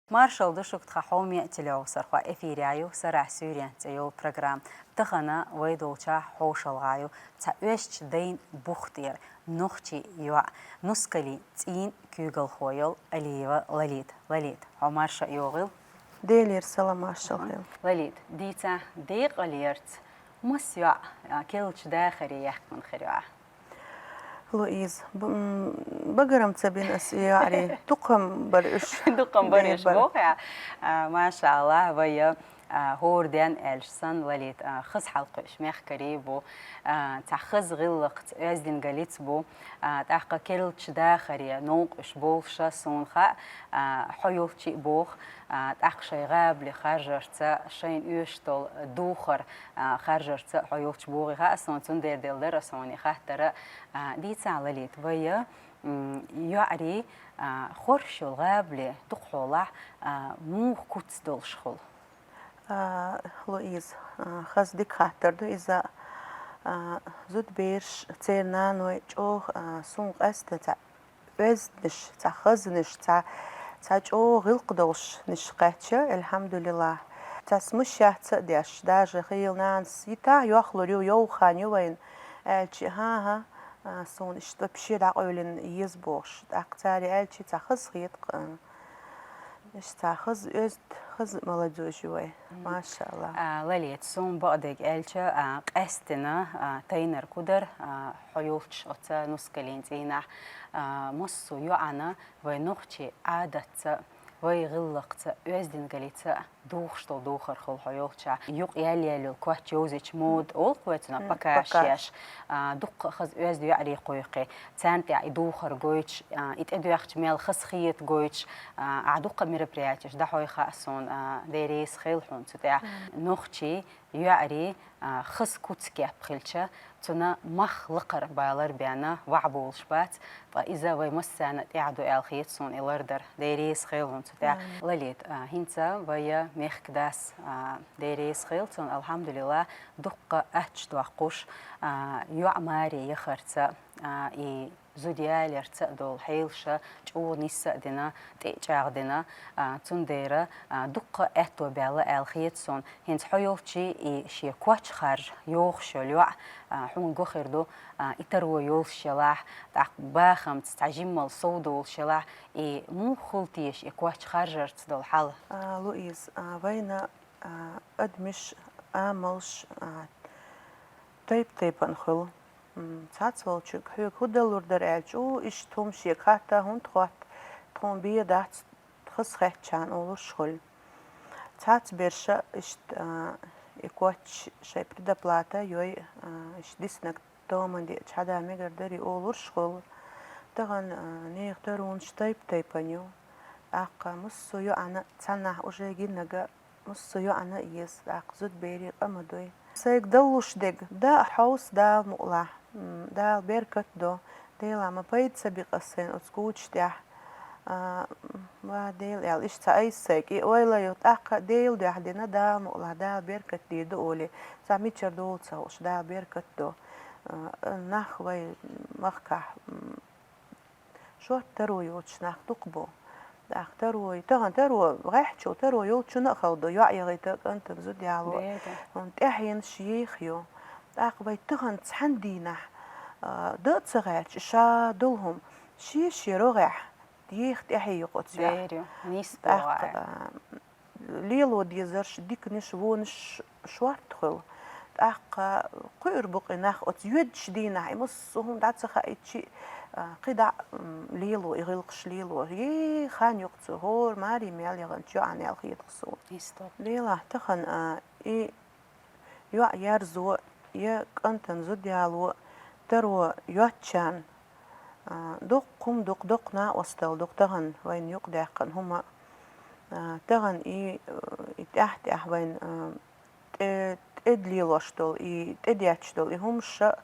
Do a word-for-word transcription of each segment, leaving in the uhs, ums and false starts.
Маршал ду шуга, тха хьоме телеовсархой. Эфире ю «Сарахь суьйренца» цӀи йола программа. Тахана вай долча хьошалгӀа ю цхьа оьзда дайн бух тӀера нохчий йоӀ, Нускалин цӀийнан куьйгалхо йола Алиева Лолита. Лолита, хьо марша йогӀийла. Делера салам-маршалла хилда. Лолита, дийца декъалерца, масса йоӀ, а, керлача дахаре яьккхина хир йоӀ? Луиза, б-, м, багарам ца бина ас и йоӀарий, дукха-м бар уьш. Дукха-м бар уьш. Дер бар. Бохьа. А, машаллахӀ, вай, а, хӀора денна аьлча санна, Лолита, а, хаза хьалкхуьуш мехкарий бу, а, цхьа хаза гӀиллакхца, оьздангаллица бу, а, тӀаккха керлача дахаре новкъа уьш болуша суна хаьа, а, хьо йолччий боху, а, тӀаккха шайн гӀабали харжарца, шайна оьшуш долу духар, а, харжарца хьо йолччу бохий хаьа суна, цундела делла дара ас хьуна и хаттар. А, дийца, Лолита, вай, м, йоӀарий, а, хорша йолу гӀабали дукха хьолахь, а, муха куц долуш хуьлу? А, Луиза, а, хаза дика хаттар ду иза. А, зудабераш, церан наной чӀогӀа, а, суна къаьстина цхьа оьзданаш, цхьа хазанаш, цхьа, цхьа чӀогӀа гӀиллакх долушнаш кхаьчча, алхьамдулиллахӀ. Цхьа смущаться а деш, даже хийла нанас йитахь йохлур ю, йовха хан ю вайна, аьлча, хӀан-хӀа, а, суна иштта вообще дӀакъевлина еза бохуш. ТӀаккха цара аьлча, цхьа хаза хета-кх, а, иштта цхьа хаза, оьзда, хаза молодёжь ю вай. Мгм. МашаллахӀ. А, Лолита, суна бакъдерг аьлча, а, къаьстина, а, тайнар кудар, а, хьо йолчу оцу Нускалин цӀийнахь, а, массо а йоӀана вай нохчий Ӏадатца, вай гӀиллакхца, оьздангаллица духуш долу духар хуьлу хьо йолчча. Юкъ ял-ял йолу коч йовзийча мода олу-кх вай цунах, мгм, покаш, покаш еш. А, дуккха а хаза оьзда йоӀарий кхойкхий, царна тӀехь и духар гойтуш, а, и тӀедоьхча мел хазахета гойтуш, а, ахь дуккха а мероприятеш дӀахьой хаьа суна, а, Дела реза хуьлда хьуна цу тӀехь. Мгм. Нохчий йоӀарий, а, хаза куц-кеп хилча, цунна мах лакхара балар бен вахь болуш бац, ткъа иза вай массарна тӀехь ду аьлла хета суна и лардар. Дела реза хуьлда хьуна цу тӀехь. Амин. Лолита, а, хӀинца вай мехкадас, а, Дела реза хуьлда цунна, алхьамдулиллахӀ, дуккха аттачу доккхуш, а, йоӀ маре яхарца, а, и зуда яларца а долу хьелаш чӀогӀа нисса а дина, тӀе а чӀагӀдина, а, цундела, а, дуккха а аьтто баьлла аьлла хета суна. ХӀинца хьо йолччий и шен коч харжа йогӀуш йолу йоӀ, а, хьуна го хир ду, а, и таро йолуш елахь, тӀаккха бахамца цхьа жиммал сов долуш елахь, и муха хуьлу теша и коч харжарца долу хьал? А, Луиза, а, вайна, а, адамаш, амалш, а, тайп-тайпана хуьлу. М, цхьацца волчуьнга хьоьга хӀун далур дара аьлча, у, иштта хӀума шега хатта хӀунда хӀотта, тхуна бен дац, хаза хеттачарна олуш хуьлу. Цхьацца берша иштта, а, и коч шайн предоплата йой, а, иштта диснарг томан деъча хьада мегар дарий олуш хуьлу. Тахана, а, нехан таронаш тайп-тайпана ю. ТӀаккха массо а йоӀана цхьаннахь уже гинарг массо а йоӀана а еза, тӀаккха зудаберийн къа ма дуй. Сайга даллуш дерг, да, хьовса, Дала мукъалахь, м, Дала беркат до. Делахь ма пайда ца би-кх ас сайна оцу куча тӀехь. А, м, ва Дела аьлла, иштта ца айса сайга и ойла ю, тӀаккха Делан дуьхьа дина, Дала мукъалахь, Дала беркат дийр ду олий, цхьа мичара дола ца хууш, Дала беркат до. А, нах вай махкахь, м, шортта таро йоцуш нах дукха бу. ТӀаккха таро, тахана таро, гӀеххьачул таро йолчунна а хала ду, йоӀ яхийта, кӀантана зуда яло. Дера. ХӀунда тӀаьхьенаш еха ю. ТӀаккха вай тахана цхьана дийнахь, а, дан а ца гӀерташ, ша долу хӀума, шен-шен рогӀехь еха тӀаьхье ю-кх оцу йоӀ. Дера ю, нийса боху. ТӀаккха, а, лело дезарш, диканаш, вонаш шортта хуьлу. ТӀаккха кхуьур бу-кх и нах оцу йоьдучу дийнахь, и массо а хӀума дӀа ца хаийтчи, а, кхидӀа, м, лело, и гӀиллакхаш лело. Е, хан ю-кх цу хӀора маре мел яханчу йоӀана аьлла хета-кх суна. Исто. Делахь тахана, а, и йоӀ ерзо, я кӀантана зуда яло, таро йоцучарна, а, доккха хӀума ду-кх, доккха накъосталла ду-кх тахана вайна юкъадаьккхина хӀума. А, тахана и, и тӀаьхь-тӀаьхьа вайна, а, тӀе-, тӀеда лелош долу, и тӀедетташ долу и хӀумаш а,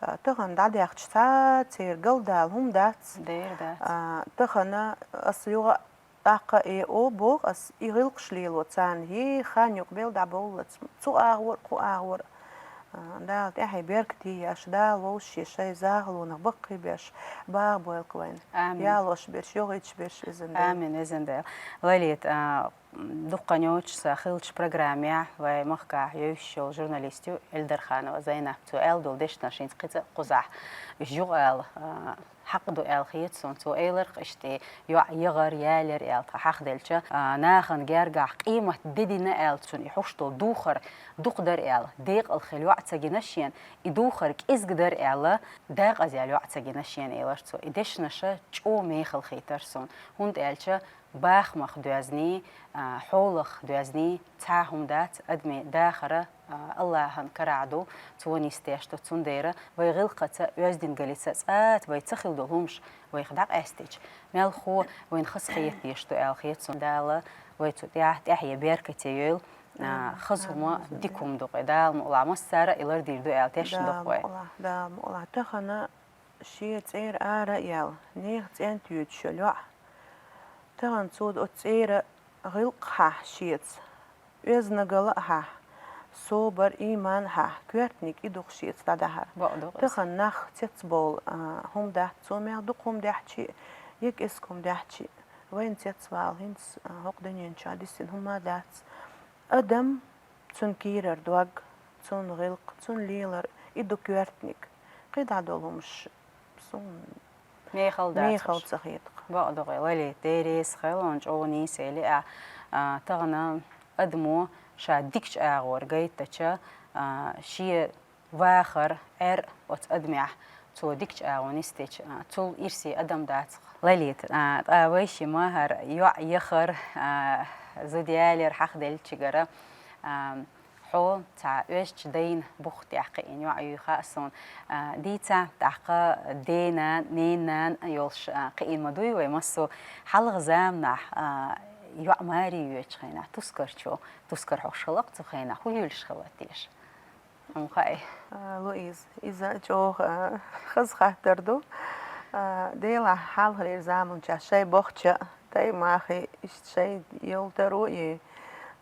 а, тахана дӀадаьхча, цхьа церан галдала хӀума дац. Дера дац. А, тахана ас юха тӀаккха э о боху ас, и гӀиллакхаш лело царна, е, хан юкъа бел дӀабовллалц, цу агӀор, кху агӀор. А, Дала тӀаьхье беркате еш, Дала вовшашъе шоай загӀалонах баккхий беш, багӀа бойлакх вайна. Амин. Ялош берш, йогӀийча берш, везан Даьла. Амин, везан Даьла. Лолита, а, дукха хан йоацаш са хиллача программехь вай махкахь йовзаш йола журналист я Эльдарханова Зайнап. Цо аьнна дола дешнаш хӀинца кхин цкъа кхузахь. Уж юкъа ала, а, хьакъ ду аьнна хета сона. Цо элира-кх иштта, йоӀ яхар, ялар аьнна тха хьахаделча, а, нахана гергахь къемат де дина аьнна цунна и хьош дола духар дукха дар аьнна, декъала хила йоӀ ца гина шена, и духар кӀезига дар аьнна, декъаза яла йоӀ ца гина шена, элира цо. И дешнаш чӀоагӀа мехала хийтар сона, хӀунда аьлча бахамах доьзний, а, хьолах доьзний цхьа хӀума дац, адамий дахар, а, АллахӀан карахь ду, цо нисдеш ду, цундела вай гӀиллакхаца, оьздангаллица цкъа а вай ца хила дола хӀумаш вайх дӀакъаьстича, мелхо вайна хазахета дезаш ду аьнна хета сона. Дала вай цу тӀа тӀаьхье беркате йойла, а, хаза хӀума, дика хӀума ду-кх. Дала мукъалахь массара а и лардийр ду аьнна тешна ду-кх вай. Дала мукъалахь, Дала мукъалахь. Тахана шен цӀера ара а яьлла, нехан цӀен тоьдуш йола йоӀ. Тахана цо оцу цӀера гӀиллакх хьахь шеца, оьздангалла а хьахь, собар, иман а хьахь, коьртаниг и ду-кх шеца дӀадахьар. Бакъду-кх из. Тахана нах цецбовла, а, хӀума дац, цо мел дукха хӀума даьхьча а, е кӀезига хӀума даьхьча а, вайна цецвала хӀинца, а, хӀокху дуьнен чохь дисина хӀума а дац. Адам, цуьнан кийрара дог, цуьнан гӀиллакх, цуьнан лелар, и ду коьртаниг. КхидӀа долу хӀумаш суна мехала дац, мехала ца хета-кх. Бакъду-кх, Лолита, Дела реза хуьлда хьуна, чӀогӀа нийса элира ахь. А, тахана адамо ша дикачу агӀор гайтича, а, шен вахар, Ӏер оцу адамехь цо дикачу агӀор нисдича, а, цул ирсе адам дац-кх. Лолита, а, ткъа вай ши ма хӀара йоӀ яхар, а, зуда ялар хьахаделлачуьнгара, а, хьо цхьа оьзча дайна бух тӀехь кхиъна йоӀ юй хаьа суна. А, дийцахь, тӀаккха ден-нана, ненан нана йолуш, а, кхиъна ма дуй вай массо а? Хьалха заманахь, а, йоӀ маре йоьдучу хенахь тускарчо, тускар хьош хилла-кх цу хенахь, хӀун йолуш хилла теша? Хьуна хаьий? А, Луиза, иза чӀогӀа, а, хаза хаттар ду. А, делахь, хьалхалера заманчохь шайн бохча а, таймахи, иштта шайн йолу таро а,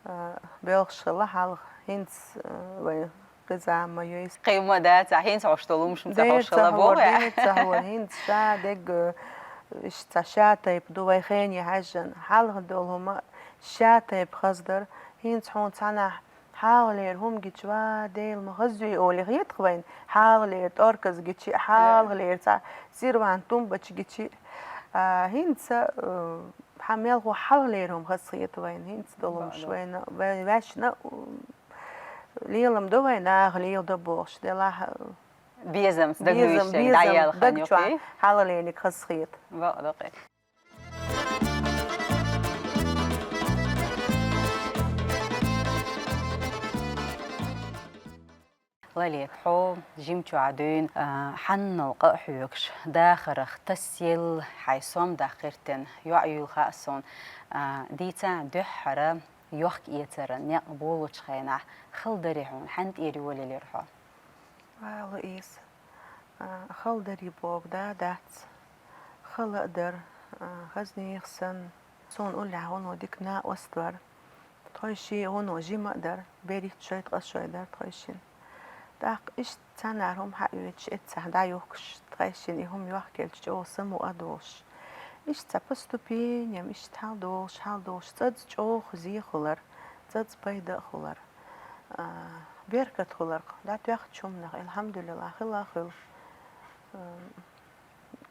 а, боьлхуш хилла хьалха, хӀинца, а, вай кхин зама ма ю иза. Кхин ма дац, а хӀинца хьош долу хӀумаш ма ца хьош хилла боху. Дера ца хьора, хӀинца ша дегга, а, иштта цхьа ша тайпа ду вай хене хьаьжжина. Хьалха долу хӀума ша тайпа хаза дара, хӀинца хьуна цхьанхьа хьалхалера хӀума гича, ва Дела, ма хаза юй олий хета-кх вайна. Хьалхалера тӀорказ гича, хьалхалера цхьа сирван тумбач гича. А, хӀинца, э, хьан мелхо хьалхалера хӀума хазахета вайна, хӀинца долу хӀумаш вайна, вай ваьшна, э, лелам до вай, наха леладо бохуш, делахь, э, безамца даг безам, луьйш дерг безам дӀаяьлла хан даг чохь юкъе. Хьалхалерниг хазахета. Бакъ ду-кх. Лолита, хьо жимчохь дуьйна, а, хьаннал къа а хьоьгуш, дахарах тасъелла хьайн сом даккха гӀиртина йоӀ юйла хаьа суна, а, дийцахь, дуьххьара йохк-эцаран некъ болучу хенахь хала дарий хьуна, хьанна тӀера йолаелира хьо? Ва, Луиза, а, хала дарий бохург да дац. Хала а дара, а, хаза нехан санна. Суна уллехь вуно дика накъост вара. Тхойшиъ вуно жима а дара, берхӀитта шой, ткъа шой дара тхойшинна. ТӀаккха иштта цхьанхьара хӀума хьаоьцуш, эццахь дӀаюхкуш, тхайшинна и хӀума йохкаелча чӀогӀа самукъа а долуш. Иштта цхьа поступением, иштта хьалдолуш, хьалдолуш, цӀанца чӀогӀа зе а хуьлура, цӀанца пайда а хуьлура. А, беркат хуьлура-кх, дӀатоьхначу хӀуманах, алхьамдулиллахӀ, хила а хуьлу. А,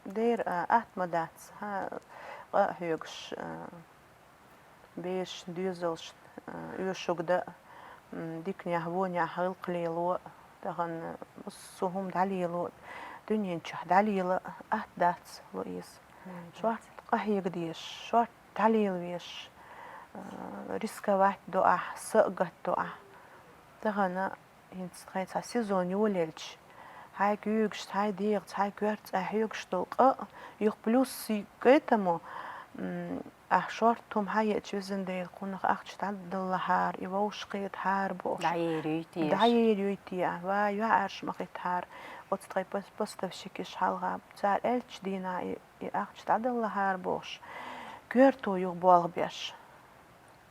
дера, а, атта ма дац, хьан къа а хьоьгуш, а, берашна, доьзалшна, а, оьшург дан а, м, диканехь, вонехь гӀиллакх лело а, тахана массо а хӀума дӀалело а, дуьнен чохь дӀалела а атта дац, Луиза. Шорта къахьега дезаш, шорта дӀалела везаш, а, рисковать до ахь, са а гатдо ахь. Тахана хӀинца тхайн цхьа сезон йолаелча, хьайн куьйгаш, хьайн дегӀаца, хьайн коьртаца хьоьгуш долу къа а, юха плюс к этому, м, ахь шорта хӀума хьаеъча, везан Дела, кхунах ахча дӀадалалахьара, и вовшахкхетахьара бохуш. ДӀаерюй те аша? ДӀаерюй те ахь? Ва, юьхьӀаьржа ма хӀиттахьара оцу тхайн пос-, поставщикаш хьалха. Цара аьллачу дийнахь и, и ахча дӀадалалахьара бохуш, коьрто юха болх беш.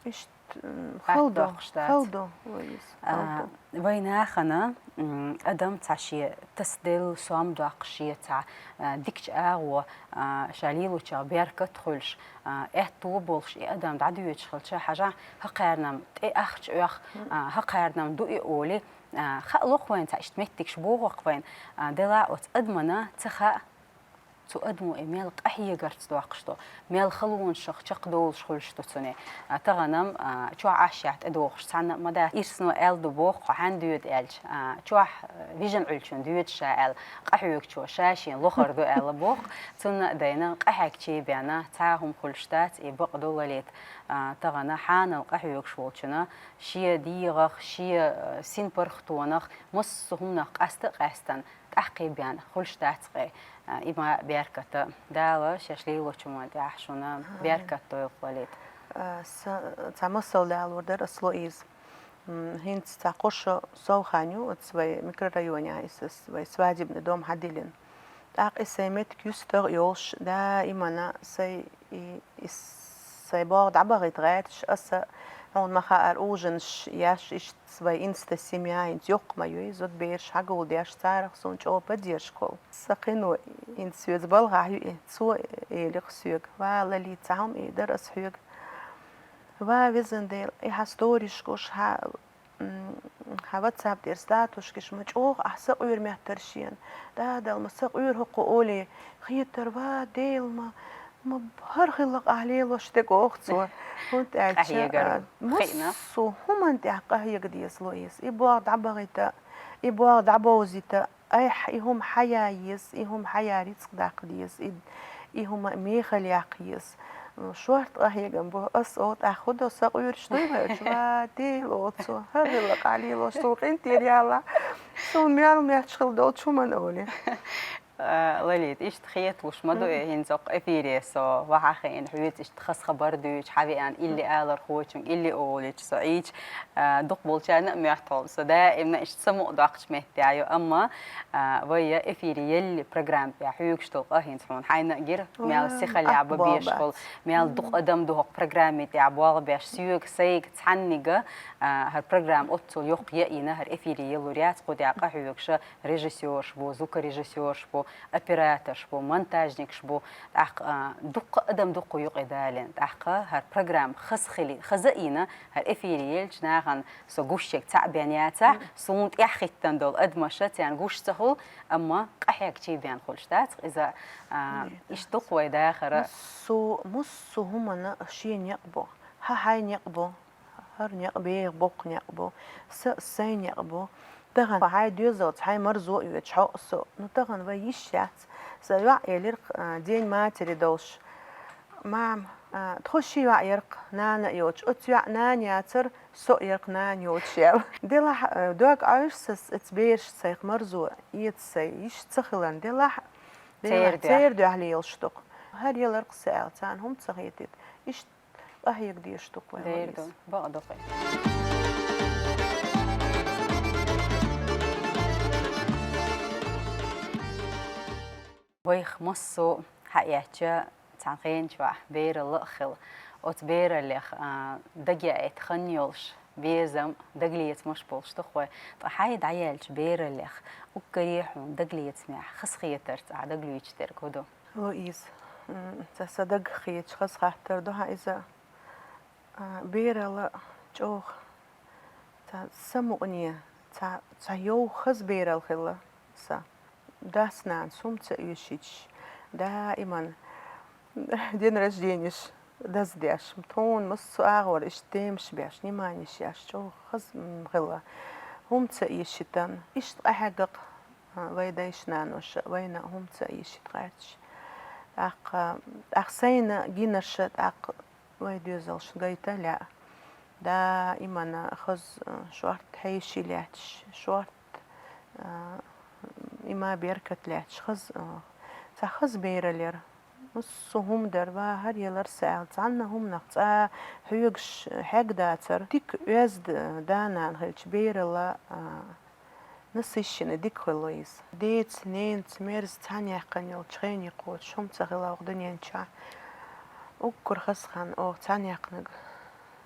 Иштта М, хала ду, хала ду, Луиза, хала ду. Вай нахана, м, адам цхьа шен тасаделла сом доаккхаш, шен цхьа, а, дикача агӀо, а, ша лелачох беркат хуьлуш, а, аьтто болуш и адам дӀадоьдуш хилча, хьажахь, хӀокхарна-м тӀе ахча оьху, а, хӀокхарна-м ду и олий, а, хаало-кх вайна цхьа иштта меттигаш, богӀу-кх вайна, а, делахь оцу адамана ца хаьа, цу адамо и мел къахьегарца доаккхаш ду, мел халонашах чекхдолуш хуьлуш ду цуьнан. А, тахана-м, а, чохь Ӏаш яхь тӀедогӀуш цхьанна а ма дац. Ирсано аьлла ду боху, хьо хьаьнга доьду аьлча, а, чохь, а, вижина Ӏуьллучунна доьду ша аьлла, къахьоьгучо ша шена лохур ду аьлла боху. Цунна а дайна, къахьегчий бена, цхьа а хӀума хуьлуш дац, и бакъ ду, Лолита. А, тахана хьанал къахьоьгуш волчунна шен дегӀах, шен, а, синпаргӀатонах, массо а хӀуманах къаста а къаьстина, тӀаккха бен хуьлуш дац-кх, а, и ма беркат. Дала шаьш лелочун тӀехь шуна беркат дойла, Лолита. А, са-, цхьа масал далор дара ас, Луиза. М, хӀинца цхьа кхо шо сов хан ю оцу вай микрорайонехь, и са-, вай свадебный дом хьадиллина. ТӀаккха и сайн меттиг юьстах а йолуш, даимана сайн и, и сайн богӀу дӀабахийта гӀерташ, аса, хьуна ма хаара, ужинаш еш, иштта вай инста семья, хӀинца йоккха ма ю, зуда-бераш хьагулдеш, царах суна чӀогӀа поддержка хуьлу. Сан кхино, хӀинца соьца балхахь ю и, цо элира-кх соьга: «Ва, Лолита, цхьа хӀума эр дара ас хьоьга. Ва, везан Дела, и хьан сториш гуш, хьан, м, хьан WhatsApp тӀера статусаш гуш, ма чӀогӀа ахь сакъуьйр меттара шена. Да, Дала, ма сакъуьйр хӀокхо», олий, хетара: «Ва, Дела, ма, ма хӀара хилла-кх ахь лелош дерг», олу цо. ХӀунда аьлча, къахьегар а, хиъна, массо а хӀуманна тӀехь къахьега деза, Луиза. И богӀу дӀабахийта, и богӀу дӀабовзийта, айхьа и хӀума хьаян еза, и хӀума хьаян рицкъ даккха деза, и, и хӀума мехала яккха еза. Шорта къахьегам бу, ас олу, тӀаккха хӀун до, сакъуьйраш дуй вай оцу? «Ва, Дела, — олу цо, — хӀара хилла-кх ахь лелош, суна къинтӀера ялахь, суна мел метташ хила долчу хӀуманна», олий. А, Лолита, иштта хеталуш ма ду и, хӀинца хӀокху эфире со ваха хиъна, хьоьца иштта хаза хабар дуьйцуш, хьан веана илли алархочуьнга, илли олуьйтуш со Ӏийча, а, дукхахболчарна а моьтту хьуна, со даимна иштта самукъадоккхучу меттехь ю, амма, а, вай эфире елли программа тӀехь хьоьгуш долу къа хӀинца хьуна хьайна а гира, мел сихаллехь бан безаш хуьлу, мел дукха адам ду хӀокху программи тӀехь болх беш, соьга, сайга цхьаьннега, а, хӀара программа оццул йоккха яйина, хӀара эфире ялур яц, кху тӀехь къахьоьгуш режиссёраш бу, звукорежиссёраш бу, операторш бу, монтажникаш бу. ТӀаккха, а, дуккха адам дуккха юкъе далийна. ТӀаккха хӀара программа хаза хили-, хаза а йина, хӀара эфире елча, нахана со гуш ерг цхьаъ бен яцахь, суна тӀаьхьахӀиттина долу адамаша, царна гуш ца хуьлу, амма къахьегчий бен хуьлуш дац-кх иза, а, иштта ду-кх вай дахар. Массо, массо хӀуманна шен некъ бу. Хьан хьайн некъ бу. ХӀара некъ беха боккха некъ бу, са сайн некъ бу. Тахана хьайн доьзалца хьайн марзо а оьцуш хьо а, со а. Ну, тахана вай йиш яц. Сан йоӀ элира-кх, а, День матери долуш: «Мама, а, тхо ши йоӀ яра-кх, нана а йоцуш, оцу йоӀан нана яцара, со а яра-кх нана йоцуш», — аьлла. Делахь, а, дог Ӏойуш сан оцу берашца сайх марзо эца, сайн йиш ца хиларна. Делахь, делахь, церан дуьхьа лелаш ду-кх. ХӀара ялар-кх сан аьлла, царна хӀума ца хетийта. Иштта къахьега дезаш ду-кх вай, Луиза. Дера ду, бакъ ду-кх. Вайх массо а хьаэцча, цхьана хенчохь бералла а хила. Оцу бераллех, а, дагаяийта хан йолуш, безам, дагалецамаш болуш ду-кх вай. Ткъа хьайн дӀаяьллачу бераллех, уггаре хьуна дагалецамехь хазахетарца ахь дагалуьйчуш дерг хӀун ду? Луиза, м, ца сан дагахь хеташ хаза хаттар ду хьан иза. А, бералла чӀогӀа ца самукъане, ца, ца йовха хаза бералла хилла сан. Дас-нанас хӀума ца оьшуьйтуш, даиман день рожденияш даздеш, тхуна массо а агӀор иштта темаш беш, вниманеш еш, чӀогӀа хаза, м, хилла. ХӀума ца оьшуьйтан, иштта къахьегна-кх, а, вай дайша-наноша, вайна хӀума ца оьшуьйту гӀерташ. ТӀаккха, тӀаккха сайна гинарш, тӀаккха вай доьзалшна гайта а лаьа. Даимана хаза, а, шорта хьеший лаьтташ, шорта, а, и ма беркат лаьтташ, хаза, а, цхьа хаза бералла яра. Массо а хӀума дара, ва хӀара ялар сан аьлла, цхьанна хӀуманах цкъа хьоьгуш хьегна дацара. Дика оьзда да-нана хилча, бералла, а, насыщенный дика хуьлу иза. Деца, ненаца мерза цхьаьна яьккхина йолчу хене кхочуш хӀума ца хилла оха дуьнен чохь. Уггар хаза хан оха цхьаьна яьккхинарг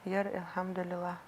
Яр, алхьамдулиллахӀ.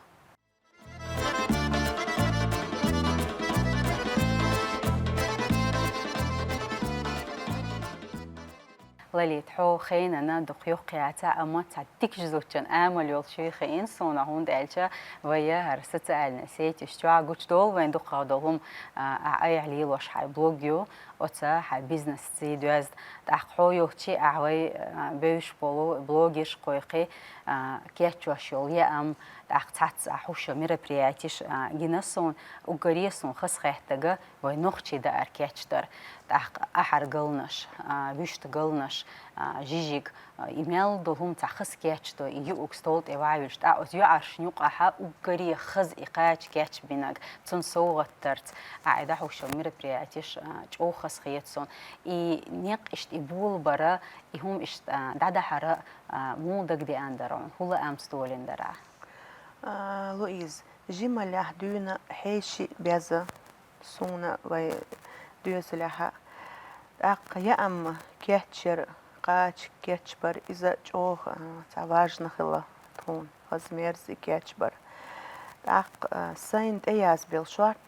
Лалит, хьо хенана дукха юккъе яцахь, амма цхьа дикача зудчун амал йолуш хиъна суна, хӀунда аьлча вай хӀара социальный сеташ чохь гучудолу вайн дукхах долу хӀума, а, ахь айхьа лелош хьайн блог ю, оцу хьайн бизнес цӀий доьзна. ТӀаккха хьо йолчи ахь вай, а, бевзаш болу блогерш кхойкхи, а, кечъеш йолу яам, тӀаккха цхьацца ахь хӀума мероприятеш, а, гина суна, уггаре суна хазахеттарг вай нохчий даар кечдар. ТӀаккха ахьар галнаш, а, вуьшта галнаш, а, жижиг, а, и мел долу хӀума цхьа хаза кечдо, и юург стол тӀе ваьлча, тӀаккха оцу юьхьаршна юкъахь уггаре хаза и кхача кечбинарг, цунна совгӀат дарца, а, и дӀахьуш йолу мероприятеш, а, чӀогӀа хазахета суна. И некъ иштта и болабар, и хӀума иштта, а, дӀадахьар, а, муха дагадеана дара хьуна, хӀун лаамца долийна дара ахь? А, Луиза, жималлехь дуьйна хьеший беза суна вай доьзалехь. ТӀаккха яам кечъяр, кхача кечбар, иза чӀогӀа, а, цхьа важна хилла тхуна, хаза, мерза и кечбар. ТӀаккха, а, сайна тӀеязбелла шорта,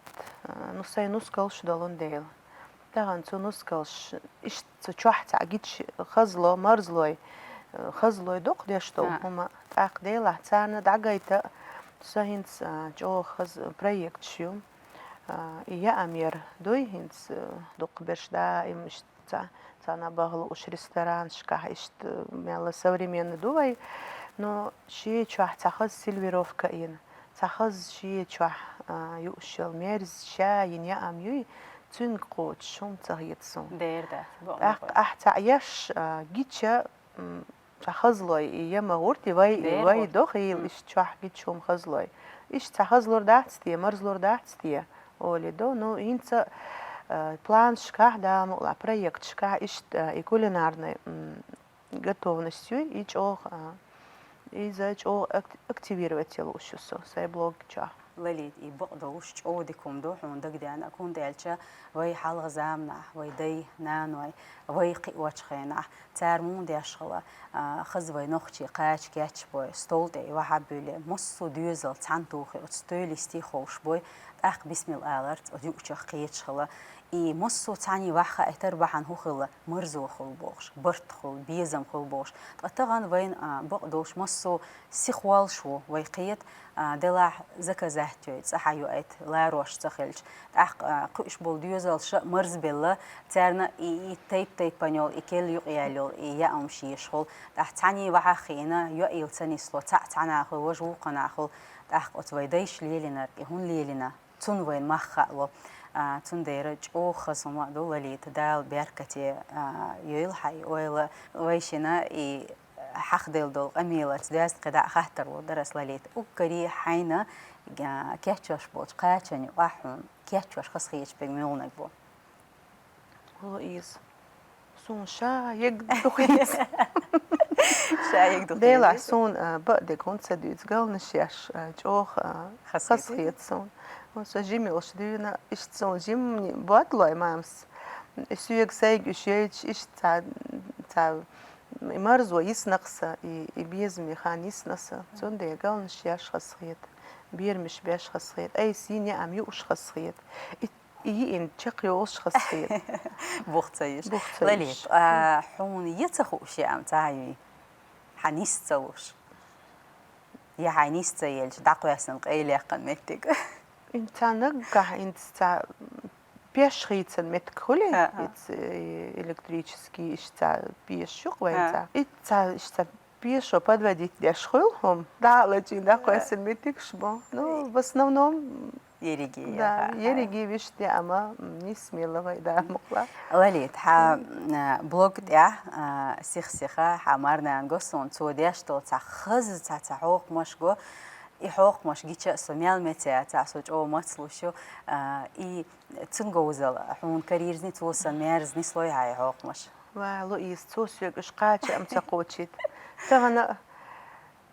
а, ну, сайн нускалш долун дела. Тахана цу нускалш иштта цу чохь цхьаъ гича хазло, марзлой, э, хазлой доккха деш долу хӀума. ТӀаккха делахь царна дӀагайта, со хӀинца, а, чӀогӀа хаза проекташ ю. А, и яам яр дуй хӀинца, э, дуккха берш даим иштта цхьа, цхьана баха лууш ресторанашкахь иштта, э, мелла современный ду вай, но шен чохь цхьа хаза сервировка йина. Цхьа хаза шен чохь, а, юуш йолу мерза ша йина яам юй, цуьнга кхочуш хӀума ца хета суна. Дера дац, бакъ ду. ТӀаккха ахь цхьаъ еш, а, гича, м, цхьа хазлой и я ма гӀурт, и вай, и вай до хийла, иштта чохь гича хӀума хазлой. Иштта цхьа хазлур дац те, марзлур дац те, олий до. Ну, хӀинца, а, планашкахь, Дала мукъ лахь, проекташкахь иштта, а, и кулинарный, м, готовность юй, и чӀогӀа, а, иза чӀогӀа акт-, активировать лууш ю со сайн блог чохь. Лалит, и бакъ долуш чӀогӀа дика хӀума ду хьуна дагадеана, хӀунда аьлча вай хьалха заманахь, вай дай, наной, вай кхиочу хенахь, цара муха деш хилла, а, хаза вай нохчий кхача кечбой, стол тӀе и вахьа буьллий, массо а доьзал цхьаьна тухий, оцу тойлистий ховшабой, тӀаккха бисмилла аларца оцу юучух кхеташ хилла. И массо а цхьаьний вахьа хаийтар бахьана хӀун хилла, марзо хуьлу бохуш, барт хуьлу, безам хуьлу бохуш. Ткъа тахана вайна, а, бакъ долуш массо а сиха воллуш ву вай кхета, а, делахь заказать йой, цӀа хьайоуьйту, ларош ца хилча. ТӀаккха, а, кхуьуш болу доьзалш а марзбелла, царна и, и тайп-тайпана йолу, и керла юкъаяьлла йолу, и яамаш еш хуьлу. ТӀаккха цхьаьний вахьа хиъна, йоийла ца нисло, цхьаъ цхьанахула, важа вукханахула. ТӀаккха оцу вай дайша лелийнарг и хӀунда лелийна? Цунна вайна мах хаало. А, цундела чӀогӀа хаза хӀума а ду, Лалита, Дала беркате, а, йойла хьайн ойла, вайшинна и хьахделла долу къамелаца доьзна кхидӀа а хаттар лур дара ас, Лалита. Уггаре хьайна, а, кечъеш болчу кхачанна юкъахь хьуна кечъеш хазахеташ берг муьлханиг бу? Луиза. Суна ша егг духийца. Ша егг духийца. Делахь суна, а, бакъдерг хӀунда ца дуьйцу, галнаш еш, а, чӀогӀа, а, хазахета суна. Хазахета. Хьуна со жима йолуш дуьйна, иштта суна жимма бодлой мамас. И соьга сайга уьш йойтуш, иштта цхьа, цхьа, и марзо йисна-кх сан, и, и безаме хан йисна сан. Цундела галнаш еш хазахета, берамаш беш хазахета, айса йина яам юуш хазахета. И И йиъна чекхйолуш хазахета. Бух ца йиш. Бух ца йиш. Лалит, а, хьуна я ца хууш яам цхьа а юй? Хьан йист ца луш? Я хьайн йист ца елча, дӀакхоьссина къайлаяккхина меттиг? Ин цхьа наггахь, ин цхьа пеш хийцан меттиг хуьлий? А, а. Иц, э, электрический, иштта цхьа пеш ю-кх вайн цхьа. А. Иц цхьа, иштта цхьа пешо подводить деш хуьлу хӀума. ДӀа а лачийна, дӀакхоьссина меттигаш бу. Ну, в основном, Ерриге, да, яха, ерриге вуьшта яам, м, нисмелла вай, Дала мукъ лахь. Лалит, хьан, а, блог тӀехь, а, сих-сиха хьан марнана го суна, цо деш долу цхьа хаза, цхьа, цхьа хьокхамаш го. И хьокхамаш гича а со мел меца яцахь, со чӀогӀа мацлуш ю, а, и цуьнан говзалла хьуна карийрза нисло, сан мерза нисло хьан и хьокхамаш? Ва, Луиза, цо соьга уьш кхача а ца кхочийта. Тахана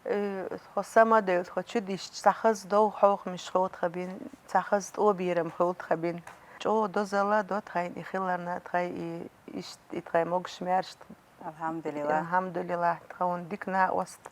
Э, хьо самодел, хьо чудишча, цхьа хаза довха хьокхамаш хуьлу тхан бина, цхьа хаза тӀоберам хуьлу тхан бина. ЧӀогӀа дозалла до тхайна и хиларна, тхайн и, иштта и тхайн могуш-маьрша. Алхьамдулиллах. Алхьамдулиллах, тхуна дика накъост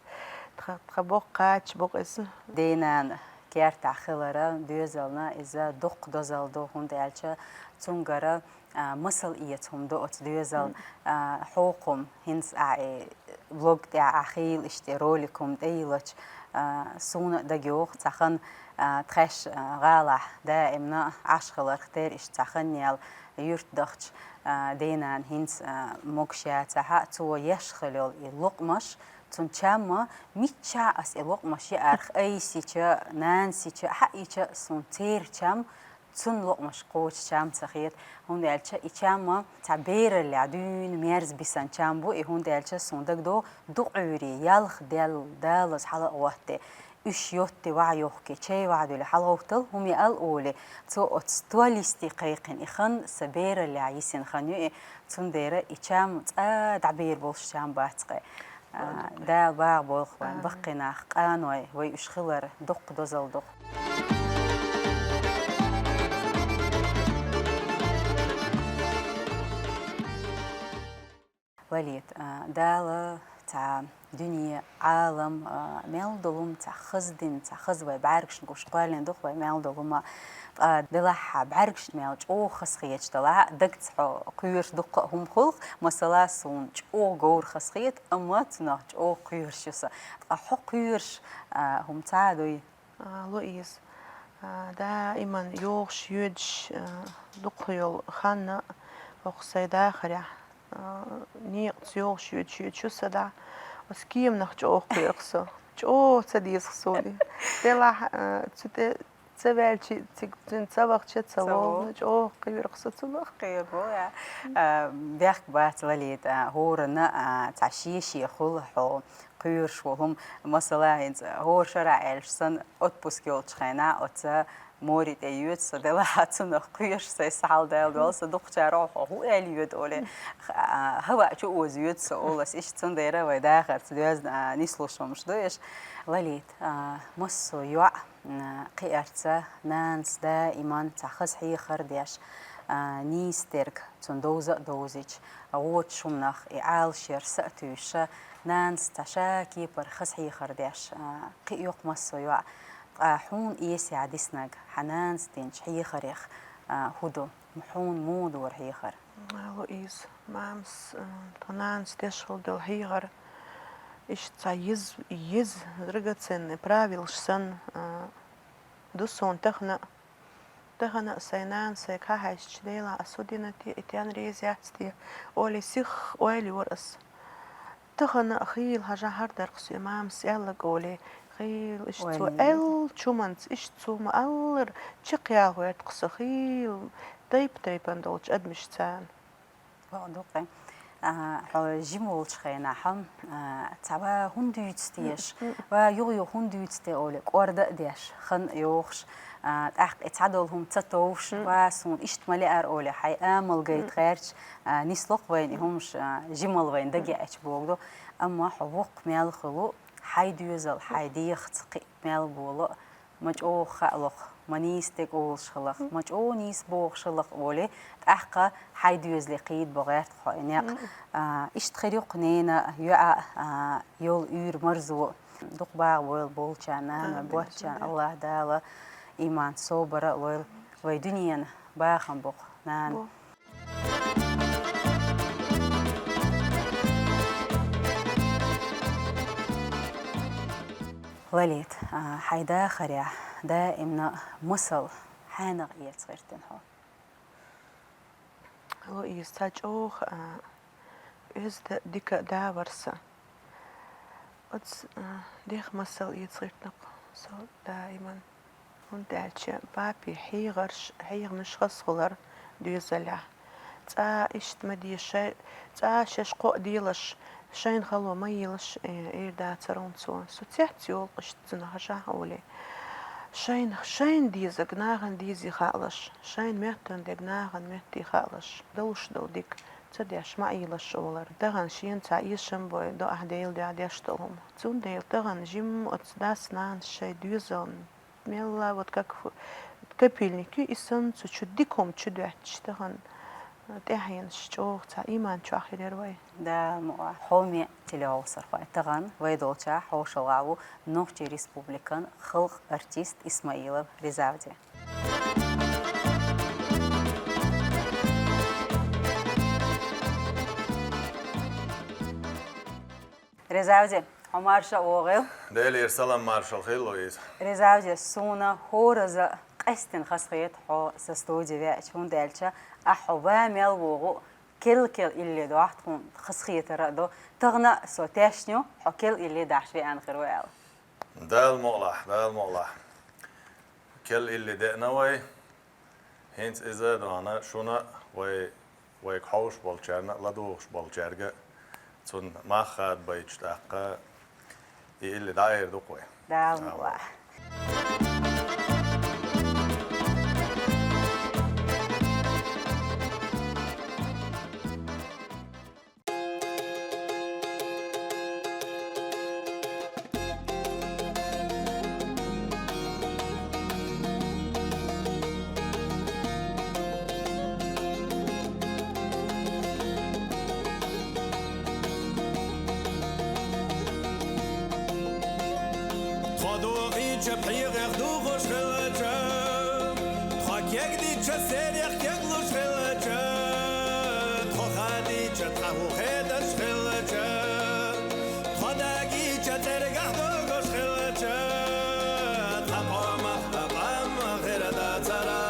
Тха, тха боккха кхача бу-кх иза. Ден-нана кертахь хилар доьзална иза дукха дозалла ду, хӀунда аьлча цуьнгара, а, масал эца хӀума ду оцу доьзал, а, хьокхум хӀинца а, э, блог тӀехь а хийла иштта ролик хӀума тӀейиллача, а, суна а дагайогӀу, цхьа хан, а, тхаьш, а, гӀалахь даимна Ӏаш хиларх тера иштта цхьа хан яьлла юьрт дахча, а, ден-нана хӀинца, а, могуш яцахь а, цо еш хилла йолу и лукъамаш, цуьнан чам а миччахь ас и лукъамаш яарх, айса йича, нанас йича, хьаъ йича, суна церан чам, цуьнан лукъамаш кхочуш чам ца хета, хӀунда аьлча и чам а цхьа бераллехь дуьйна мерза бисина чам бу и, хӀунда аьлча суна дагадогӀу дукха Ӏуьйре, ялх даьлла, далаза хьала а гӀоттий, уьш йотти ваха йохкий, чай ваха дуьллий, хьалагӀовттал, хӀума яал олий, цо оцу стол йисте кхайкхина и хан сан бераллехь йисина хан ю и, цундела и чам цкъа дӀабер болуш чам бац-кх. А, Дала багӀа бойла вайн баккхий нах, къаной, вай уьш хилар дуккха дозалла ду-кх. Лолита, а, Дала цхьа дуьне, Ӏалам, а, мел долу хӀума цхьа хаза дина, цхьа хаза вай бӀаьргашна гуш кхоьллина ду-кх вай мел долу хӀума. Ткъа делахь хьан бӀаьргашна мел чӀогӀа хазахеташ далахь а, дагца хьо кхоьруш дуккха а хӀума хуьлу-кх, масала, суна чӀогӀа говр хазахета, амма цунах чӀогӀа кхоьруш ю со. Ткъа хьо кхоьруш, а, хӀума цхьа а дуй? А, Луиза, а, даиман йогӀуш йоьдуш, а, дукха йолу хан а, хӀокху сайн дахарехь, а, некъаца йогӀуш йоьдуш йоьдуш ю сан да. Оцу кеманах чӀогӀа кхоьру-кх со. ЧӀогӀа ца деза-кх суна. Делахь, а, цу тӀе ца ваьлча, цига цуьнан ца вахча, ца Ца вогӀу. вогӀу. ЧӀогӀа кхоьру-кх со цунах. Кхоьру, я. А, бехк бац, Лолита, а, хӀоранна, а, цхьа шен-шен хуьлу хьо кхоьруш волу хӀума. Масала, хӀинца хӀора шарахь аьлча санна, отпуск йолчу хенахь оцу море тӀе йоьду со, делахь а цунах кхоьруш сайн схьа хьаладалдолу со, дукхачара хьо хӀун аьлла йоьду олий, а, хӀаваъ чу оза йоьду со олу ас, иштта цундела вай дахарца доьзна, а, нислуш хӀумаш ду уьш. Лолита, а, массо а йоӀ, а, кхиарца нанас даиман цхьа хаза хьехар деш, а, нийса дерг цунна довза а довзуьйтуш, гӀочу хӀуманах и Ӏалашъяр са а туьйсуш, нанас цхьа ша кепара хаза хьехар деш, а, кхио-кх массо а йоӀ. Ткъа хьуна эсехь диснарг хьан нанас динчу хьехарех, а, хӀун ду? Хьуна муха дора хьехар? Луиза, мамас, а, тхан нанас деш хилла долу хьехар, иштта цхьа еза, еза, драгоценный правилаш санна, а, ду суна тахана а. Тахана а сайн нана сайга хьахьаьжча, Делахь, ас хӀун дина те, и тен реза яц те, олий, сиха ойла йора ас. Тахана а хийла хьажахь хӀара дара-кх со, и мамас аьлларг олий, хийла иштта цо Ойла. аьллачу хӀуманца, иштта цо ма-аллара чекхъяла гӀерта-кх со, хийла тайп-тайпана долчу адамашца. Бакъ ду-кх. А, хьо жима волчу хенахь, а, цхьа ва хӀунда дуьйцу теша, ва юха-юха хӀунда дуьйцу те олий, кӀорда а деш, хан а йохуш, а, тӀаккха и цхьадолу хӀума ца товш, ва суна иштта ма лаьара олий, хьайн амал гайта гӀерташ, а, нисло-кх вайна и хӀумаш, а, жималла вайна дагеъча бохург ду. Амма хьо воккха мел хуьлу, хьайн доьзал, хьайн дегӀаца кхин а мел болу, ма чӀогӀа хаало-кх, ма нийса дерг олуш хилла-кх, ма чӀогӀа нийса бохуш хилла-кх олий, тӀаккха хьайн доьзале кхийда бо гӀерта хьо и некъ. А, иштта хир ю-кх ненан, йоьӀан, а, йолу уьйр-марзо. Дукха багӀа бойла болчарна, нана, Амин. боцчарна, Аллахь Дала иман, собар а лойла. Вай дуьненан бахам бу-кх, нана. Бу. Лолита, а, хьайн дахарехь даимна масал хьенех эца гӀиртина хьо? Луиза, цхьа чӀогӀа, а, оьзда дика да вара сан. Оцу, а, дех масал эца гӀиртина-кх со даиман. ХӀунда аьлча папин хьехарш, хьехамаш хазахулара доьзалехь. Цкъа иштта ма де шай, цкъа шаьш кхоа делаш, шайна хало ма елаш, э, эр дацара хӀума цо. Со цецйолу-кх иштта цунах хьажахь олий. Шайна, шайна дезарг нахана дезий хаалаш, шайна моьттан дерг нахана моьттий хаалаш, долуш долу дика ца деш ма Ӏелаш олара. Тахана шена цхьа эшам бой, до ахь Делан дуьхьа деш долу хӀума. Цундела тахана жимма оцу дас-нанас шайн доьзална мелла вот как фу-, капельник ю и санна, цу чу дика хӀума чу доьтташ тахана. ТӀаьхьенаш чӀогӀа цхьа ийман чохь хилира вай. Дала мукъ лахь, хьоме телегӀовсархой, тахана вай долчохь хьошалгӀа ву Нохчийн Республикан халкъан артист Исмаилов Резавди. Резавди, хьо марша вогӀийла. Делера салам, маршалла хуьлда, Луиза. Резавди, суна хӀораза къаьстина хазахета хьо сан студе веача, хӀунда аьлча ахь хьо ва мел вогӀу, керла-керла илли дохьу тхуна, хазахетар а ду. Тахана а со тешна ю, хьо керла илли дахьаш веана хир ву аьлла. Дала мукъ лахь, Дала мукъ лахь. Керла илли деана вай. ХӀинца иза а дохьуна, шуна а, вай, вайга хьовш болчарна а, ладугӀуш болчаьрга а, цунна мах хадабайташ тӀаккха, и илли дӀаэр ду-кх вай. Дала мукъ лахь. Тхо дохийча пхьегӀех духуш хилча, тхо кегдича серех кеглуш хилча, тхо хадийча тхан хӀу хеташ хилча, тхо дагийча цӀергахь догуш хилча, тхан къомах а къам хир дацара,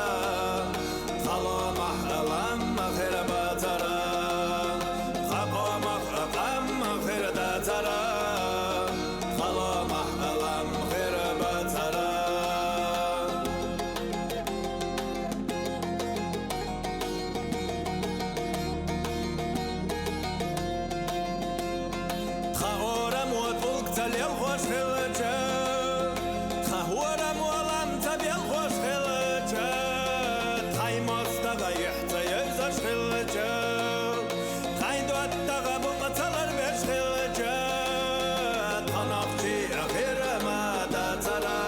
тхан ломах а лам хир бацара, тхан къомах а къам хир дацара, тхан ломах а лам хир бацара. Тхан ораммо тӀулг ца лелхош хилча, тхан хӀораммо лам ца белхош хилча, тхайн мостагӀа юьхь ца евзаш хилча, тхайн доттагӀа букъ ца ларбеш хилча, тхо нохчий а хир ма дацара.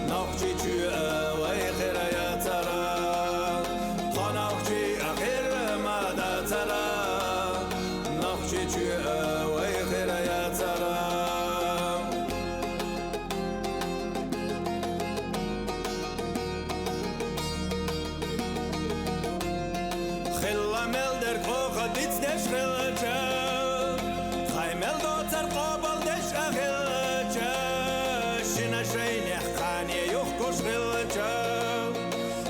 Нохчийчоь а вай хир яцара, тхо нохчий а хир ма дацара, Нохчийчоь а вай хир яцара. Хилла мел дерг оха дицдеш хилча, тхай мел доцар къобалдеш а хилча, шина шайнех кхане юхкуш хилча,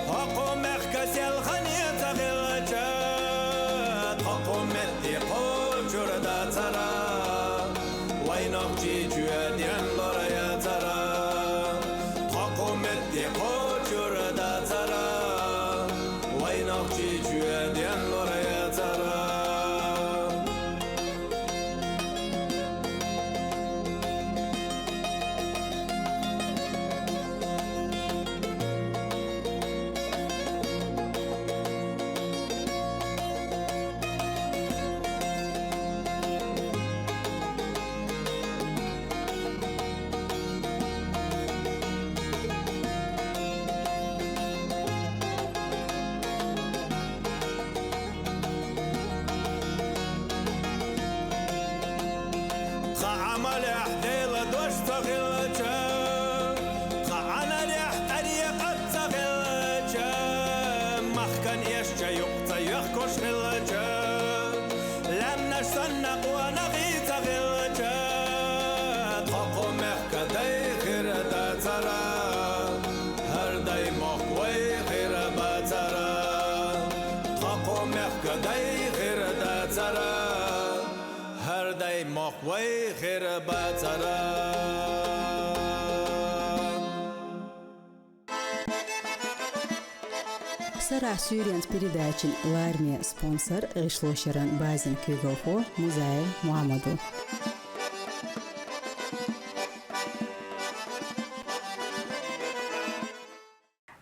хӀокху мехка селхане ца хилча, тхо кху метте кхочур дацара, вай Нохчийчоь денлур яцара, тхо кху метте кхочур дацара, вай Нохчийчоь денлур яцара. Тхан Ӏамалехь Делан дош ца хилча, тхан Ӏанарехь тӀарикъат ца хилча, махкан эшча юкъ ца йохкуш хилча, лаьмнаш санна къонахий ца хилча, тхо кху мехка дай хир дацара, хӀара дай мохк вай хир бацара. Тхо кху мехка дай хир дацара, хӀара дай мохк вай хир бацара. Сарахь суьйренца передачин лараме спонсор — гӀишлошеран базин куьйгалхо Музаев Мухьаммад ву.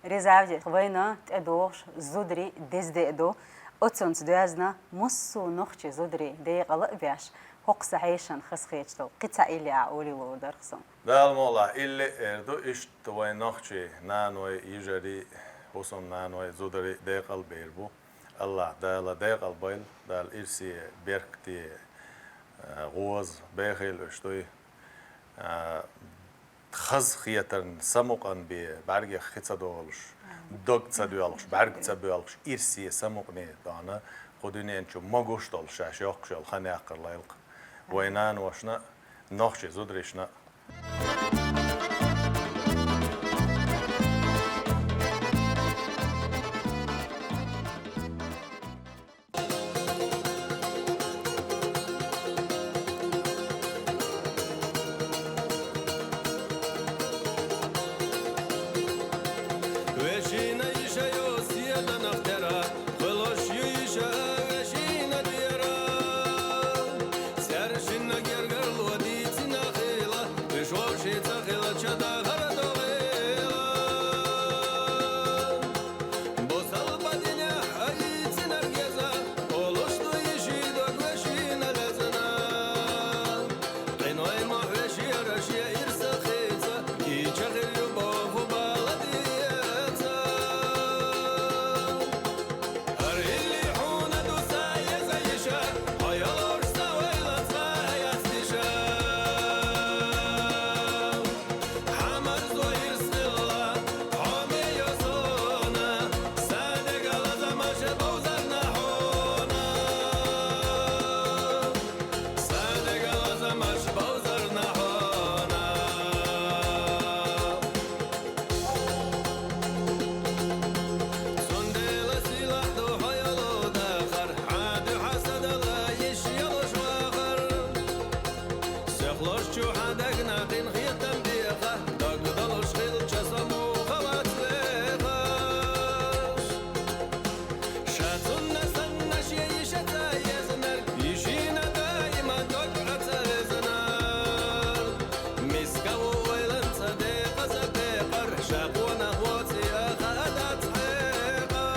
Резавди, вайна тӀедогӀуш зударий деза де а ду, оцунца доьзна массо а нохчий зударий декъала а беш, хӀокху сан хьешан хазахеташ долу кхин цхьа илли а олий луур дара-кх суна. Дала мукъ лахь, илли а эр ду, иштта вайн нохчий наной, йижарий, хӀусамнаной, зударий декъалбер бу. АллахӀ Дала декъал бойла, Дала ирсе, беркате, э, гӀоза, бехийла уьш дуй. Э, хазахетарна, самукъан бе, бӀаргех хи ца долуш, дог ца доьлхуш, бӀаьрг ца боьлхуш, ирсе, самукъане дона, кху дуьнен чу могуш долуш шаьш йоккхуш йолу хан яккхар лайла-кх. Вайн наношна а, нохчийн зударшна а. Вешина йиша йо седанах тера, хуьлуш ю йиша вешина тера. Цаьрга шинна гергарло дийцина хила, уьш вовшийн ца хилча дахар а догӀийла. Бусалба динехь а ийцинарг еза, олуш ду йишин дог вешина лезна. Къиной ма вешера шен ирс хийца, кийча хир ю боху бала деца. ХӀара хӀилли хьуна ду сан еза йиша, хьо йолуш сан вайла цкъа а яц диша. Хьан марзо ирс хилла, хьо ме йо суна, сан деган лазамаш бовзарна хьуна. Сан деган лазамаш бовзарна хьуна. Цундела сийлахь ду хьо йолу дахар, хьан дуьхьа сан дала йиш йолуш вахар. Сехлуш чу хьан дагна къинхетам деха, дог долуш хилча со муха вац вехаш. Ша цунна санна шен йиша ца езнарг, йишина даима дог Ӏа ца везнарг. Миска ву ойланца декъаза пекъар, ша къонах воций а хаа дац хьекъал.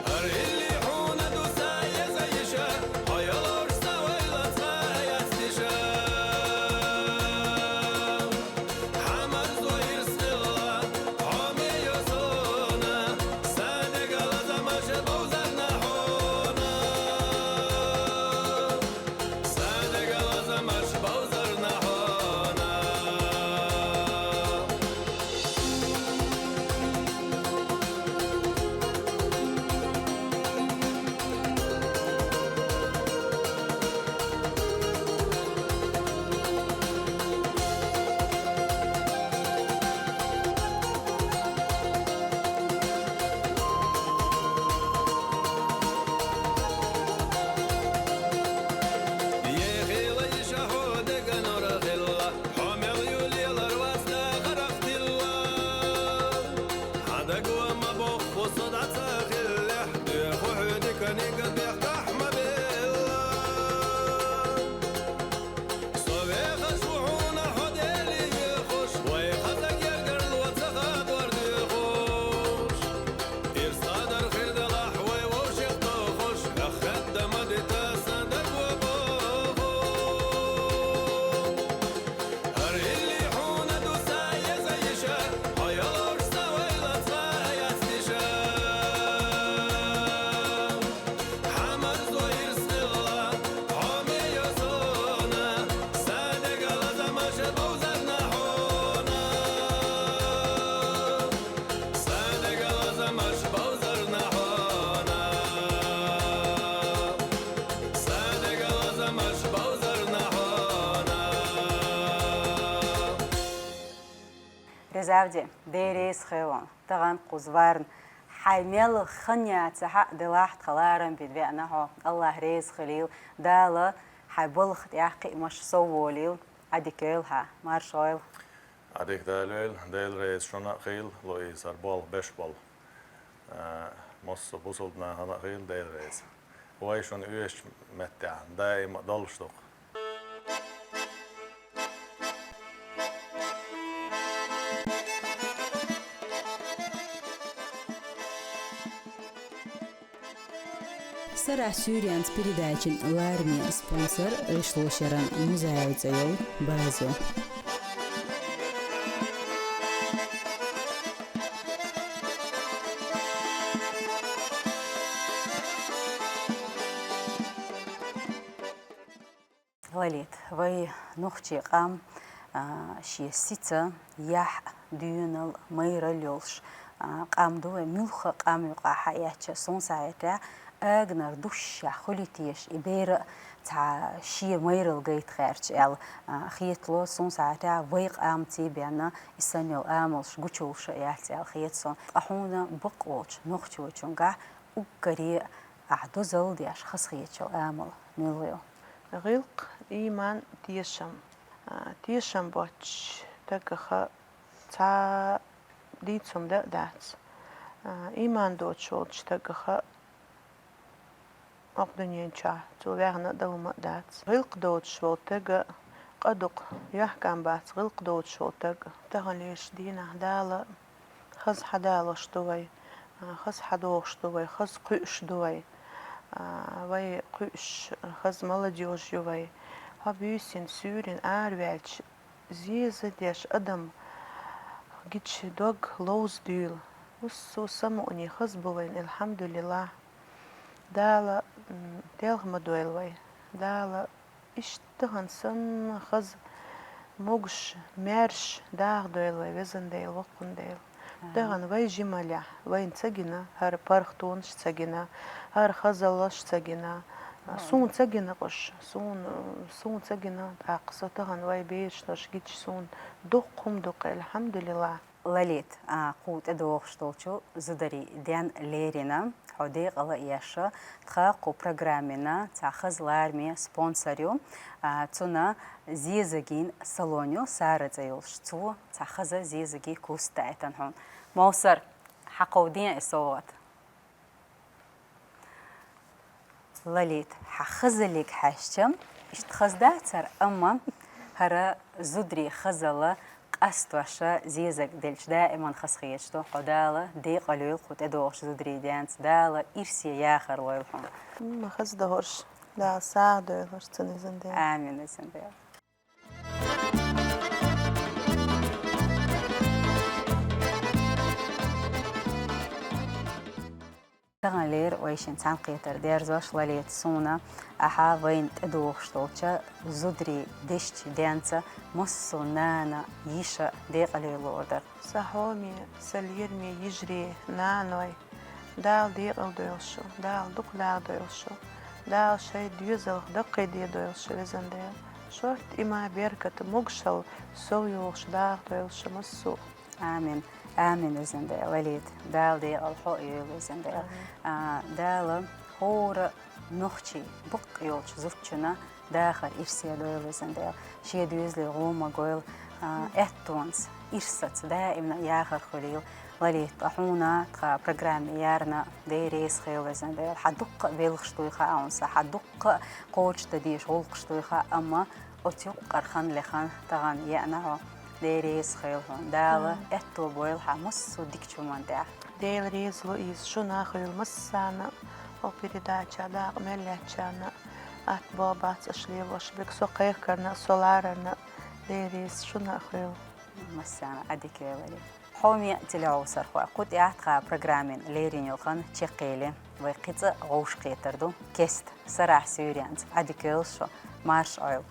ХӀара хӀилли хьуна ду сан еза йиша, хьо йолуш сан вайла цкъа а яц диша. Хьан марзо ирс хилла, хьо ме йо суна, сан деган лазамаш бовзарна хьуна. Сан деган лазамаш бовзарна хьуна. Ехила йиша хьо деган нур хилла, хьо мел ю лелар вац дахарах тилла. Хьан даго ма бохху со дӀа ца хиллехь, доьху хьоьдиканиг бехкахь ма белла. Со вехаш ву хьуна хьо Деле вехаш, вай хаза гергарло ца хадор доьхуш. Ирс кхадар хир делахь вай вовшех тохуш, хьох хадда ма дита сан даго бохуш. ХӀара хӀилли хьуна ду сан еза йиша, хьо йолуш сан вайла цкъа а яц диша. Хьан марзо ирс хилла, хьо ме йо суна, сан деган лазамаш бовзарна хьуна. Сан деган лазамаш бовзарна хьуна. Сан деган лазамаш бовзарна хьуна. Резавди, Дела реза хуьлда хьуна, тахана кхуза варна. Хьайн мел хан яцахь а, делахь тхан ларам бина веана хьо. АллахӀ реза хуьлийла, Дала хьайн балха тӀехь кхиамаш сов волийла. Ӏадика йойла хьан, марша гӀойла. Ӏадика Дала йойла, Дела реза шуна а хуьлда, Луиза, хӀара болх беш болу, а, массо а бусалба нахана а хуьлда Дела реза. Вай шуна оьшучу меттехь даима а долуш ду-кх. Сарахь суьйренца передачин лараме спонсор Ӏишлошеран Музаева цӀе йолу база. Лолита, вай нохчий къам, а, шен сица, яхь, доьнал, майрал йолуш, а, къам ду вай, муьлхха къам юкъахь хьаэцча, суна схьахетарехь, аганара душшехь хуьлий теша и бер а цхьа шен майралла гайта гӀерташ аьлла, а, хетало, суна схьахетарехь, вай къам цӀий бенна, и санна йолу амалш гучуйовлуш а яц аьлла хета суна. Ткъа хьуна бакъволчу нохчочуьнгахь уггаре а ахь дозалла деш хазахеташ йолу амал муьлха ю? ГӀиллакх, ийман, тешам. А, тешам боцчу стагах цхьа дийца хӀума дан а дац. А, ийман доцуш волчу стагах хӀокху дуьнен чохь цо ваьхна а дан хӀума а дац. ГӀиллакх доцуш волу стаг къа ду-кх, йохкам бац гӀиллакх доцуш волу стаг. Таханлерчу дийнахь Дала хаза хьадалош ду вай, а, хаза хьадогӀуш ду вай, хаза кхуьуш ду вай, а, вай кхуьуш, хаза молодёжь ю вай. Хьо буьйсина, суьйрина араваьлча, зеза деш адам гича дог ловза дуьйла. Массо а самукъане хаза бу вайна, алхьамдулиллахь. Дала, м, телха ма дойла вай. Дала иштта тахана санна хаза, могуш, маьрша даха дойла вай, везан Дела, воккхун Дела. Амин. Тахана вай жималехь, вайна ца гина, хӀара паргӀатонаш ца гина, хӀара хазаллаш ца гина. Амин. Суна ца гина къуш, суна, суна ца гина, тӀаккха со тахана вай бераш гича суна дуккха хӀума ду-кх, алхьамдулиллахь. Лолита, а, кху тӀедогӀуш долчу зударийн ден лерина, хьо декъала а еш, тхан кху программина цхьа хаза лараме спонсор ю, а, цуьнан зезагин салон ю, Сара цӀе йолуш, цо цхьа хаза зезагийн куст даийтина хьуна. Мовсар, хьакховдийла и совгӀат. Лолита, хьан хазаллиг хьаьжча, иштта хаза дацара, амма хӀара зударийн хазалла къастош зезаг делча даиман хазахеташ ду. Хьо Дала декъала йойла кху тӀедогӀучу зударийн денца, Дала ирсе яхар лойла хьуна. М, хаза догӀуш, Дала сагӀа дойла хӀорш цуьнан, везан Дела. Амин, везан Дела. Таханлера вай шина цхьаьнакхетар дерзош, Лолита, суна ахьа вайна тӀедогӀуш долчу зударийн дешчу денца массо а нана, йиша декъала йойла луур дара. Сан хьоме, сан лераме йижарий, наной, Дала декъала дойла шу, Дала дукха даха дойла шу, Дала шайн доьзалх даккхийде дойла шу, везан Дела. Шорта иман, беркат, могушалла сов йогӀуш даха дойла шу массо а. Амин. Амин, везан Дела, Лолита. Дала декъала хьо а йойла, везан Дела. Амин. А, Дала хӀора нохчийн бакъ йолчу зудчунна дахар ирсе дойла, везан Дела. Шен доьзале гӀо ма гойла, а, аьттонца, ирсаца даимна яхар хуьлийла. Лолита, ткъа хьуна тхан программе ярна Дела реза хуьлда, везан Дела. Хьан дуккха а белхаш дуй хаьа хьуна сан, хьан дуккха а кхочушдан дезаш гӀуллакхаш дуй хаьа, амма оцу юккъера хан лехна тахана еана хьо. Дела реза хуьлда хьуна. Дала аьтто бойла хьан массо а дикачу хӀуманна тӀехь. Дела реза, Луиза, шуна а хуьлда, массарна а, хӀокху передачехь дакъа мел лаьцначарна а. Атта бохург бац аша лелош берг, со кхайкхарна а, со ларарна а. Дела реза, шуна а хуьлда. Массарна а дика йойла. Хьоме телехьовсархой, кху тӀехь тхан программин лерина йолу хан чекхъели. Вай кхин цкъа вовшахкхетар ду кеста, сарахь суьйренца. Ӏадика йойла шун, марша Ӏойла.